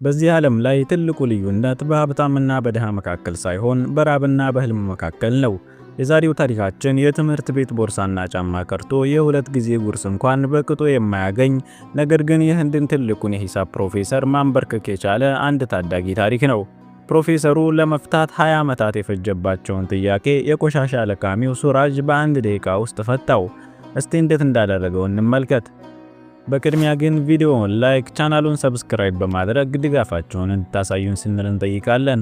በዚህ ዓለም ላይ ትልቁ ልዩነት በሀብታምና በድሃ መካከል ሳይሆን በራብና በህልም መካከል ነው። የዛሬው ታሪካችን የትምህርት ቤት ቦርሳና ጫማ ቀርቶ የሁለት ጊዜ ጉርስ እንኳን በቅጡ የማያገኝ፣ ነገር ግን የህንድን ትልቁን የሂሳብ ፕሮፌሰር ማንበርከክ የቻለ አንድ ታዳጊ ታሪክ ነው። ፕሮፌሰሩ ለመፍታት 20 ዓመታት የፈጀባቸውን ጥያቄ የቆሻሻ ለቃሚው ሱራጅ በአንድ ደቂቃ ውስጥ ፈታው። እስቲ እንዴት እንዳደረገው እንመልከት። በቅድሚያ ግን ቪዲዮውን like፣ ቻናሉን subscribe በማድረግ ድጋፋችሁን እንድታሳዩን ስንል እንጠይቃለን።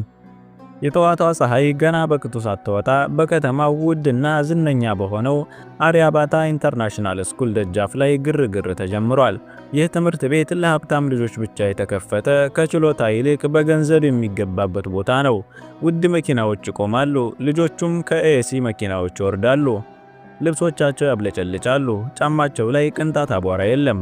የጠዋቷ ፀሐይ ገና በቅጡ ሳትወጣ በከተማው ውድና ዝነኛ በሆነው አርያባታ International School ደጃፍ ላይ ግርግር ተጀምሯል። ይህ ትምህርት ቤት ለሀብታም ልጆች ብቻ የተከፈተ፣ ከችሎታ ይልቅ በገንዘብ የሚገባበት ቦታ ነው። ውድ መኪናዎች ይቆማሉ፣ ልጆቹም ከ AC መኪናዎች ይወርዳሉ። ልብሶቻቸው ያብለጨልጫሉ፣ ጫማቸው ላይ ቅንጣት አቧራ የለም።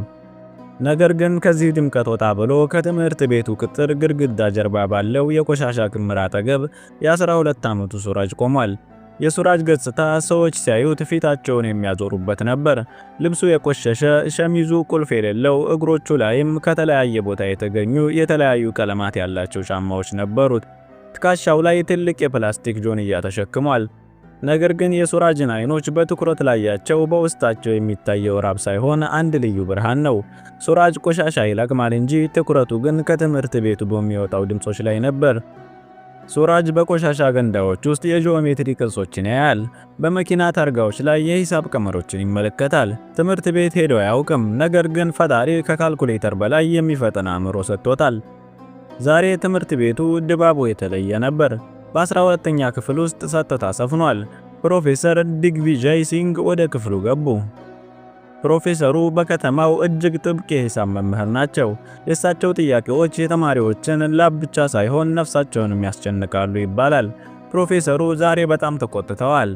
ነገር ግን ከዚህ ድምቀት ወጣ ብሎ ከትምህርት ቤቱ ቅጥር ግድግዳ ጀርባ ባለው የቆሻሻ ክምር አጠገብ የ12 ዓመቱ ሱራጅ ቆሟል። የሱራጅ ገጽታ ሰዎች ሲያዩት ፊታቸውን የሚያዞሩበት ነበር። ልብሱ የቆሸሸ፣ ሸሚዙ ቁልፍ የሌለው፣ እግሮቹ ላይም ከተለያየ ቦታ የተገኙ የተለያዩ ቀለማት ያላቸው ጫማዎች ነበሩት። ትከሻው ላይ ትልቅ የፕላስቲክ ጆንያ ተሸክሟል። ነገር ግን የሱራጅን አይኖች በትኩረት ላያቸው በውስጣቸው የሚታየው ራብ ሳይሆን አንድ ልዩ ብርሃን ነው። ሱራጅ ቆሻሻ ይለቅማል እንጂ ትኩረቱ ግን ከትምህርት ቤቱ በሚወጣው ድምጾች ላይ ነበር። ሱራጅ በቆሻሻ ገንዳዎች ውስጥ የጂኦሜትሪ ቅርጾችን ያያል። በመኪና ታርጋዎች ላይ የሂሳብ ቀመሮችን ይመለከታል። ትምህርት ቤት ሄዶ አያውቅም፣ ነገር ግን ፈጣሪ ከካልኩሌተር በላይ የሚፈጥን አእምሮ ሰጥቶታል። ዛሬ ትምህርት ቤቱ ድባቡ የተለየ ነበር። በ12ኛ ክፍል ውስጥ ጸጥታ ሰፍኗል። ፕሮፌሰር ዲግቪጃይ ሲንግ ወደ ክፍሉ ገቡ። ፕሮፌሰሩ በከተማው እጅግ ጥብቅ የሂሳብ መምህር ናቸው። የእሳቸው ጥያቄዎች የተማሪዎችን ላብ ብቻ ሳይሆን ነፍሳቸውንም ያስጨንቃሉ ይባላል። ፕሮፌሰሩ ዛሬ በጣም ተቆጥተዋል።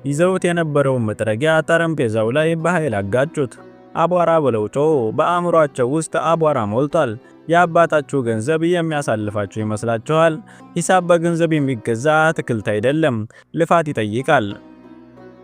ይዘውት የነበረውን መጥረጊያ ጠረጴዛው ላይ በኃይል አጋጩት። "አቧራ!" ብለው ጮሁ። በአእምሯቸው ውስጥ አቧራ ሞልቷል። "የአባታችሁ ገንዘብ የሚያሳልፋችሁ ይመስላችኋል? ሂሳብ በገንዘብ የሚገዛ አትክልት አይደለም፣ ልፋት ይጠይቃል።"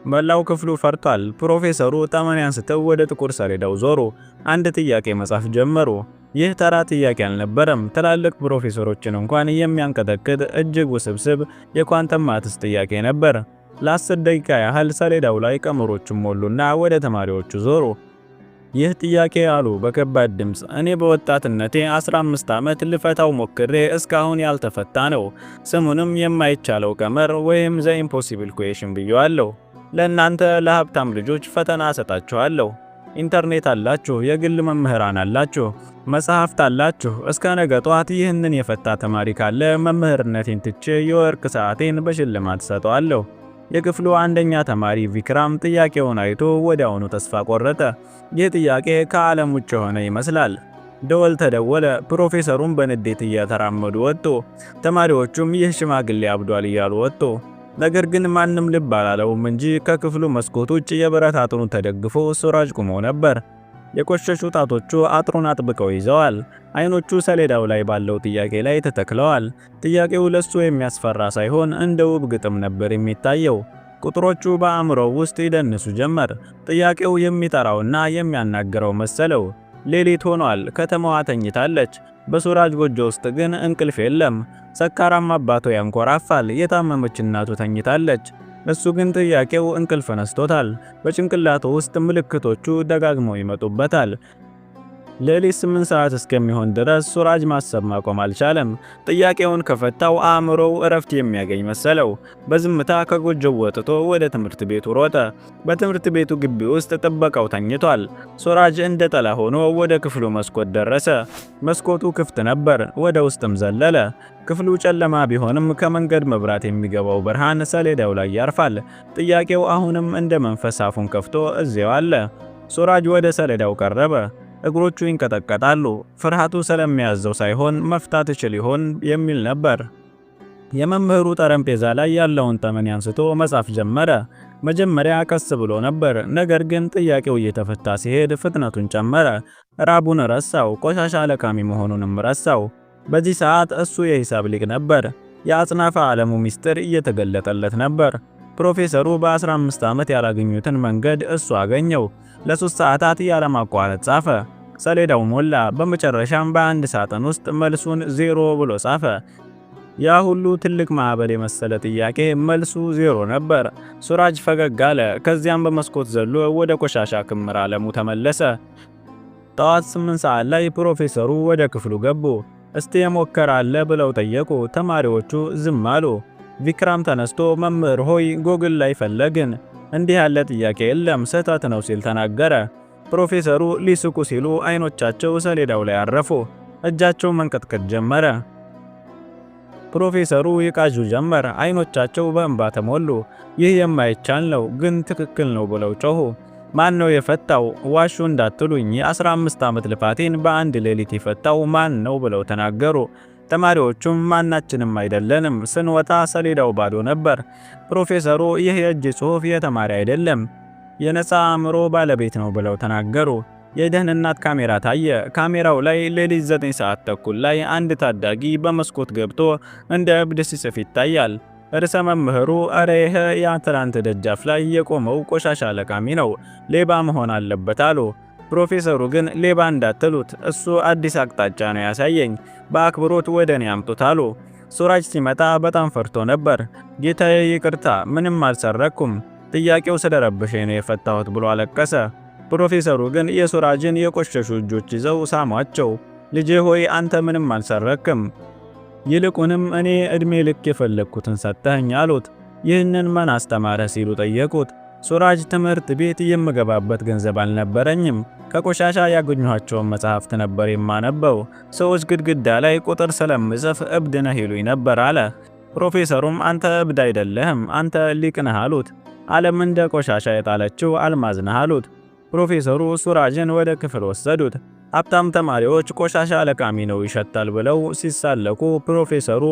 መላው ክፍሉ ፈርቷል። ፕሮፌሰሩ ጠመኔ አንስተው ወደ ጥቁር ሰሌዳው ዞሩ። አንድ ጥያቄ መጻፍ ጀመሩ። ይህ ተራ ጥያቄ አልነበረም። ትላልቅ ፕሮፌሰሮችን እንኳን የሚያንቀጠቅጥ እጅግ ውስብስብ የ quantum maths ጥያቄ ነበር። ለ10 ደቂቃ ያህል ሰሌዳው ላይ ቀመሮቹን ሞሉና ወደ ተማሪዎቹ ዞሩ። "ይህ ጥያቄ፣" አሉ በከባድ ድምፅ፣ "እኔ በወጣትነቴ 15 ዓመት ልፈታው ሞክሬ እስካሁን ያልተፈታ ነው። ስሙንም የማይቻለው ቀመር ወይም the impossible question ብዬዋለሁ። ለእናንተ ለሀብታም ልጆች ፈተና እሰጣችኋለሁ። ኢንተርኔት አላችሁ፣ የግል መምህራን አላችሁ፣ መጽሐፍት አላችሁ። እስከ ነገ ጠዋት ይህንን የፈታ ተማሪ ካለ መምህርነቴን ትቼ የወርቅ ሰዓቴን በሽልማት እሰጠዋለሁ።" የክፍሉ አንደኛ ተማሪ ቪክራም ጥያቄውን አይቶ ወዲያውኑ ተስፋ ቆረጠ። ይህ ጥያቄ ከዓለም ውጭ የሆነ ይመስላል። ደወል ተደወለ። ፕሮፌሰሩም በንዴት እየተራመዱ ወጡ። ተማሪዎቹም "ይህ ሽማግሌ አብዷል" እያሉ ወጡ። ነገር ግን ማንም ልብ አላለውም እንጂ ከክፍሉ መስኮት ውጭ የብረት አጥሩን ተደግፎ ሱራጅ ቆሞ ነበር። የቆሸሹ ጣቶቹ አጥሩን አጥብቀው ይዘዋል። አይኖቹ ሰሌዳው ላይ ባለው ጥያቄ ላይ ተተክለዋል። ጥያቄው ለሱ የሚያስፈራ ሳይሆን እንደ ውብ ግጥም ነበር የሚታየው። ቁጥሮቹ በአእምሮው ውስጥ ይደንሱ ጀመር። ጥያቄው የሚጠራውና የሚያናግረው መሰለው። ሌሊት ሆኗል። ከተማዋ ተኝታለች። በሱራጅ ጎጆ ውስጥ ግን እንቅልፍ የለም። ሰካራም አባቱ ያንኮራፋል። የታመመች እናቱ ተኝታለች። እሱ ግን ጥያቄው እንቅልፍ ነስቶታል። በጭንቅላቱ ውስጥ ምልክቶቹ ደጋግመው ይመጡበታል። ሌሊት 8 ሰዓት እስከሚሆን ድረስ ሱራጅ ማሰብ ማቆም አልቻለም። ጥያቄውን ከፈታው አእምሮው እረፍት የሚያገኝ መሰለው። በዝምታ ከጎጆው ወጥቶ ወደ ትምህርት ቤቱ ሮጠ። በትምህርት ቤቱ ግቢ ውስጥ ጥበቃው ተኝቷል። ሱራጅ እንደ ጥላ ሆኖ ወደ ክፍሉ መስኮት ደረሰ። መስኮቱ ክፍት ነበር። ወደ ውስጥም ዘለለ። ክፍሉ ጨለማ ቢሆንም ከመንገድ መብራት የሚገባው ብርሃን ሰሌዳው ላይ ያርፋል። ጥያቄው አሁንም እንደ መንፈስ አፉን ከፍቶ እዚያው አለ። ሱራጅ ወደ ሰሌዳው ቀረበ። እግሮቹ ይንቀጠቀጣሉ። ፍርሃቱ ስለሚያዘው ሳይሆን መፍታት እችል ይሆን የሚል ነበር። የመምህሩ ጠረጴዛ ላይ ያለውን ጠመኔ አንስቶ መጻፍ ጀመረ። መጀመሪያ ቀስ ብሎ ነበር፣ ነገር ግን ጥያቄው እየተፈታ ሲሄድ ፍጥነቱን ጨመረ። ራቡን ረሳው፣ ቆሻሻ ለቃሚ መሆኑንም ረሳው። በዚህ ሰዓት እሱ የሂሳብ ሊቅ ነበር። የአጽናፈ ዓለሙ ምስጢር እየተገለጠለት ነበር። ፕሮፌሰሩ በ15 ዓመት ያላገኙትን መንገድ እሱ አገኘው። ለ3 ሰዓታት ያለማቋረጥ ጻፈ። ሰሌዳው ሞላ። በመጨረሻም በአንድ ሳጥን ውስጥ መልሱን 0 ብሎ ጻፈ። ያ ሁሉ ትልቅ ማዕበል የመሰለ ጥያቄ መልሱ 0 ነበር። ሱራጅ ፈገግ አለ። ከዚያም በመስኮት ዘሎ ወደ ቆሻሻ ክምር ዓለሙ ተመለሰ። ጠዋት 8 ሰዓት ላይ ፕሮፌሰሩ ወደ ክፍሉ ገቡ። "እስቲ የሞከረ አለ?" ብለው ጠየቁ። ተማሪዎቹ ዝም አሉ። ቪክራም ተነስቶ "መምህር ሆይ፣ ጎግል ላይ ፈለግን፣ እንዲህ ያለ ጥያቄ የለም፣ ስህተት ነው" ሲል ተናገረ። ፕሮፌሰሩ ሊስቁ ሲሉ አይኖቻቸው ሰሌዳው ላይ አረፉ። እጃቸው መንቀጥቀጥ ጀመረ። ፕሮፌሰሩ ይቃዡ ጀመር። አይኖቻቸው በእንባ ተሞሉ። "ይህ የማይቻል ነው፣ ግን ትክክል ነው" ብለው ጮሁ። "ማን ነው የፈታው? ዋሹ እንዳትሉኝ፣ የ15 ዓመት ልፋቴን በአንድ ሌሊት የፈታው ማን ነው?" ብለው ተናገሩ። ተማሪዎቹም "ማናችንም አይደለንም፣ ስንወጣ ሰሌዳው ባዶ ነበር።" ፕሮፌሰሩ "ይህ የእጅ ጽሑፍ የተማሪ አይደለም፣ የነፃ አእምሮ ባለቤት ነው" ብለው ተናገሩ። የደህንነት ካሜራ ታየ። ካሜራው ላይ ሌሊት 9 ሰዓት ተኩል ላይ አንድ ታዳጊ በመስኮት ገብቶ እንደ እብድ ሲጽፍ ይታያል። ርዕሰ መምህሩ "እረ ይህ የትናንት ደጃፍ ላይ የቆመው ቆሻሻ ለቃሚ ነው፣ ሌባ መሆን አለበት" አሉ። ፕሮፌሰሩ ግን "ሌባ እንዳትሉት፣ እሱ አዲስ አቅጣጫ ነው ያሳየኝ፣ በአክብሮት ወደ እኔ አምጡት" አሉ። ሱራጅ ሲመጣ በጣም ፈርቶ ነበር። "ጌታዬ፣ ይቅርታ፣ ምንም አልሰረኩም፣ ጥያቄው ስለረበሸኝ ነው የፈታሁት" ብሎ አለቀሰ። ፕሮፌሰሩ ግን የሱራጅን የቆሸሹ እጆች ይዘው ሳሟቸው። "ልጄ ሆይ፣ አንተ ምንም አልሰረክም፣ ይልቁንም እኔ ዕድሜ ልክ የፈለግኩትን ሰጠኸኝ" አሉት። "ይህንን ማን አስተማረህ?" ሲሉ ጠየቁት። ሱራጅ "ትምህርት ቤት የምገባበት ገንዘብ አልነበረኝም። ከቆሻሻ ያገኘኋቸውን መጽሐፍት ነበር የማነበው። ሰዎች ግድግዳ ላይ ቁጥር ስለምጽፍ እብድ ነህ ይሉኝ ነበር" አለ። ፕሮፌሰሩም "አንተ እብድ አይደለህም፣ አንተ ሊቅ ነህ" አሉት። "ዓለም እንደ ቆሻሻ የጣለችው አልማዝ ነህ" አሉት። ፕሮፌሰሩ ሱራጅን ወደ ክፍል ወሰዱት። ሀብታም ተማሪዎች "ቆሻሻ ለቃሚ ነው፣ ይሸታል" ብለው ሲሳለቁ ፕሮፌሰሩ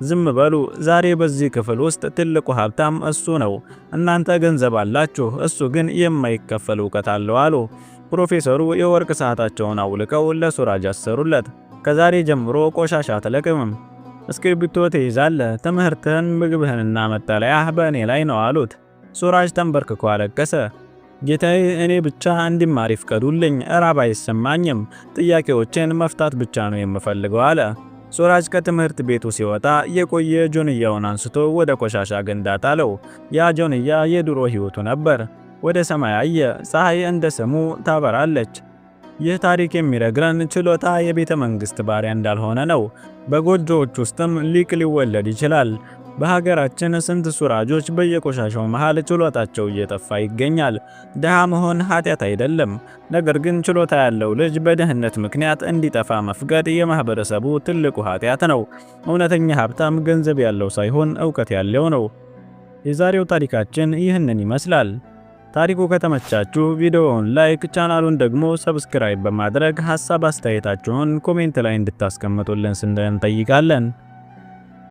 "ዝም በሉ፣ ዛሬ በዚህ ክፍል ውስጥ ትልቁ ሀብታም እሱ ነው። እናንተ ገንዘብ አላችሁ፣ እሱ ግን የማይከፈል እውቀት አለው" አሉ። ፕሮፌሰሩ የወርቅ ሰዓታቸውን አውልቀው ለሱራጅ አሰሩለት። "ከዛሬ ጀምሮ ቆሻሻ አትለቅምም፣ እስክሪብቶ ትይዛለህ፣ ትምህርትህን፣ ምግብህንና መጠለያህ በእኔ ላይ ነው" አሉት። ሱራጅ ተንበርክኮ አለቀሰ። "ጌታዬ፣ እኔ ብቻ እንድማር ይፍቀዱልኝ፣ ራብ አይሰማኝም፣ ጥያቄዎችን መፍታት ብቻ ነው የምፈልገው" አለ። ሱራጅ ከትምህርት ቤቱ ሲወጣ የቆየ ጆንያውን አንስቶ ወደ ቆሻሻ ገንዳ ጣለው። ያ ጆንያ የድሮ ሕይወቱ ነበር። ወደ ሰማይ አየ። ፀሐይ እንደ ስሙ ታበራለች። ይህ ታሪክ የሚነግረን ችሎታ የቤተ መንግሥት ባሪያ እንዳልሆነ ነው። በጎጆዎች ውስጥም ሊቅ ሊወለድ ይችላል። በሀገራችን ስንት ሱራጆች በየቆሻሻው መሃል ችሎታቸው እየጠፋ ይገኛል። ድሃ መሆን ኃጢአት አይደለም። ነገር ግን ችሎታ ያለው ልጅ በድህነት ምክንያት እንዲጠፋ መፍቀድ የማህበረሰቡ ትልቁ ኃጢአት ነው። እውነተኛ ሀብታም ገንዘብ ያለው ሳይሆን እውቀት ያለው ነው። የዛሬው ታሪካችን ይህንን ይመስላል። ታሪኩ ከተመቻችሁ ቪዲዮውን like፣ ቻናሉን ደግሞ subscribe በማድረግ ሀሳብ አስተያየታችሁን comment ላይ እንድታስቀምጡልን ስንል እንጠይቃለን።